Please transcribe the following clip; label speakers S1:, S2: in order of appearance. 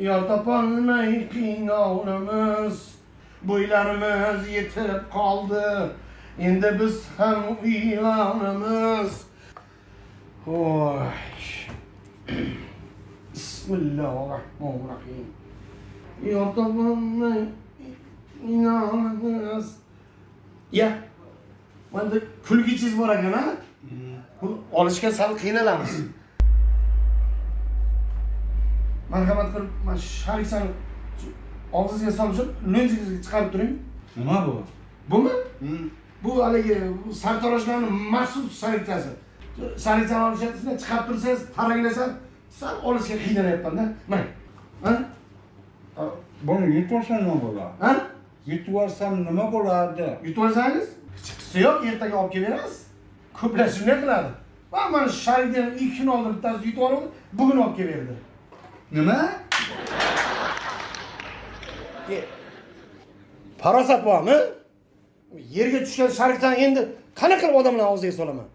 S1: Yor topolmay qiynalamiz. Bo'ylarimiz yetib qoldi. Endi biz ham uylanamiz. Oy. Bismillahirrahmanirrahim. Yor topolmay qiynalamiz. Ya. Manda kulgichingiz bor ekan, ha? Buni olishga sal qiynalamiz. Marhamat qilib, mana shu sharikchani shu og'zingizga solib, lunjingizga chiqarib turing.
S2: Nima bu?
S1: Bumi? Bu haligi sartaroshlarning maxsus sharikchasi. Sharikchani olishadi, shunday chiqarib tursangiz, taranglashadi. Sal olishga qiynalyapman-da. Mana. Ha?
S2: Buni yutolsam nima bo'ladi?
S1: Ha?
S2: Yutib yuborsam nima bo'ladi?
S1: Yutib olsangiz, chiqisi yo'q, ertaga olib kelib berasiz. Ko'plar shunday qiladi. Va mana shu sharikni ham 2 kun oldin bittasi yutib oldi, bugun olib kelib berdi.
S2: Nima?
S1: Farosat bormi? Yerga tushgan sharikchani endi qanaqa qilib odamlar og'ziga solaman?